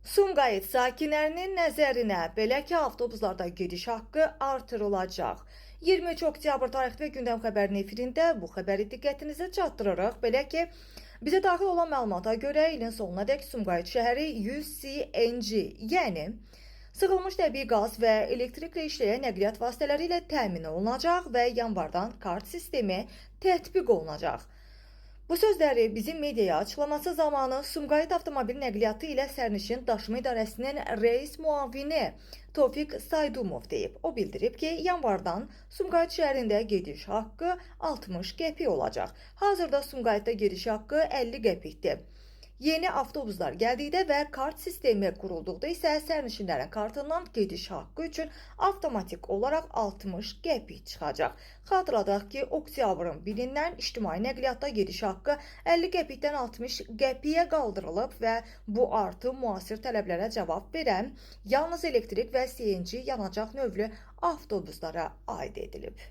Sumqayıt sakinlərinin nəzərinə belə ki, avtobuslarda gediş haqqı artırılacaq. 23 oktyabr tarixli və gündəm xəbərinin efirində bu xəbəri diqqətinizə çatdırırıq. Belə ki, bizə daxil olan məlumata görə ilin sonunadək Sumqayıt şəhəri 100 CNG, yəni sıxılmış təbii qaz və elektriklə işləyən nəqliyyat vasitələri ilə təmin olunacaq və yanvardan kart sistemi tətbiq olunacaq. Bu sözləri bizim mediaya açıqlaması zamanı Sumqayıt Avtomobil Nəqliyyatı ilə Sərnişin Daşıma İdarəsinin rəis müavini Tofiq Saydumov deyib. O bildirib ki, yanvardan Sumqayıt şəhərində gediş haqqı 60 qəpik olacaq. Hazırda Sumqayıtda gediş haqqı 50 qəpikdir. Yeni avtobuslar gəldikdə və kart sistemi qurulduqda isə sərnişinlərin kartından gediş haqqı üçün avtomatik olaraq 60 qəpik çıxacaq. Xatırladaq ki, oktyabrın 1-dən ictimai nəqliyyatda gediş haqqı 50 qəpikdən 60 qəpiyə qaldırılıb və bu artım müasir tələblərə cavab verən yalnız elektrik və CNG yanacaq növlü avtobuslara aid edilib.